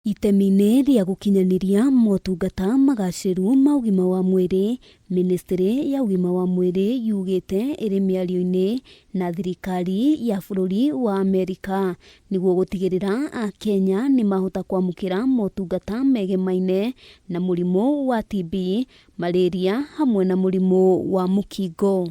Itemi-inĩ rĩa gũkinyanĩria motungata magacĩru ma ũgima wa mwĩrĩ, mĩnĩstĩrĩ ya ũgima wa mwĩrĩ yugĩte ĩrĩ mĩario-inĩ na thirikari ya bũrũri wa Amerika nĩguo gũtigĩrĩra Akenya nĩmahota kwamũkĩra motungata megemaine na mũrimũ wa TB, Malaria hamwe na mũrimũ wa mũkingo.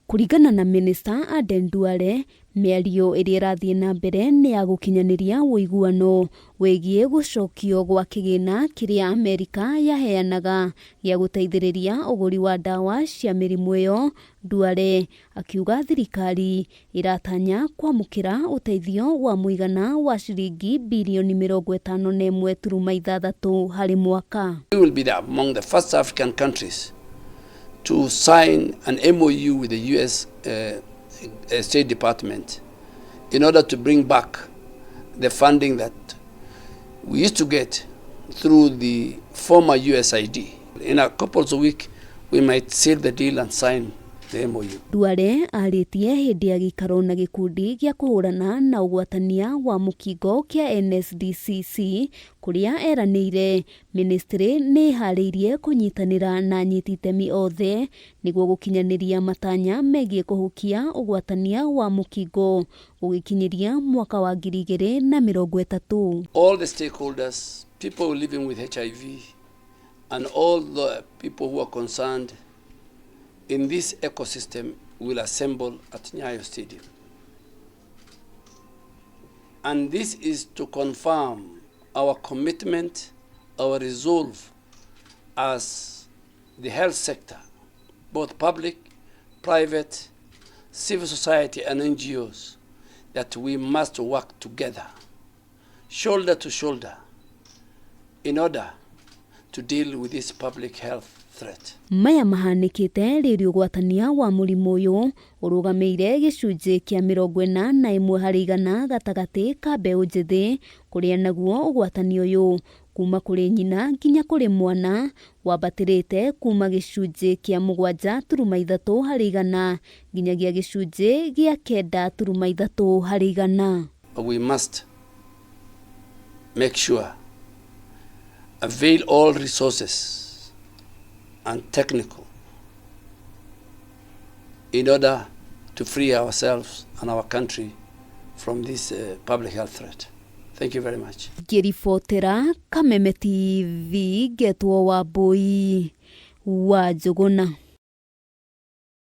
Kũringana na mĩnĩsta Aden Duale, Mĩario ĩrĩa ĩrathiĩ na mbere nĩ ya gũkinyanĩria ũiguano wĩgiĩ gũcokio gwa kĩgĩna kĩrĩa Amerika yaheanaga gĩa gũteithĩrĩria ũgũri wa ndawa cia mĩrimũ ĩyo, Duale akiuga thirikari ĩratanya kwamũkĩra ũteithio wa mũigana wa ciringi birioni 51.6 harĩ mwaka. We will be among the first African countries to sign an MOU with the US State Department in order to bring back the funding that we used to get through the former USAID. In a couple of weeks, we might seal the deal and sign the MOU. Duale arĩtie hĩndĩ ya gĩikaro na gĩkundi gĩa kũhũrana na ũgwatania wa mũkingo kĩa NSDCC kũrĩa eranĩire mĩnĩstrĩ nĩ ĩharĩirie kũnyitanĩra na anyiti itemi othe nĩguo gũkinyanĩria matanya megiĩ kũhukia ũgwatania wa mũkingo gũgĩkinyĩria mwaka wa 2030. All the stakeholders, people living with HIV, and all the people who are concerned in this ecosystem will assemble at Nyayo Stadium. And this is to confirm our commitment, our resolve as the health sector, both public, private, civil society, and NGOs, that we must work together, shoulder to shoulder, in order to deal with this public health threat. Maya mahanĩkĩte rĩrĩ ũgwatania wa mũrimũ ũyũ ũrũgamĩire gĩcunjĩ kĩa 41% gatagatĩ ka mbeũ njĩthĩ, kũrĩa naguo ũgwatania ũyũ kuma kũrĩ nyina nginya kũrĩ mwana wambatĩrĩte kuma gĩcunjĩ kĩa 7.3% nginyagia gĩcunjĩ gĩa 9.3%. We must make sure avail all resources and technical in order to free ourselves and our country from this public health threat. Thank you very much. Ngĩribotera Kameme TV, ngetwo Wambui wa Njũgũna.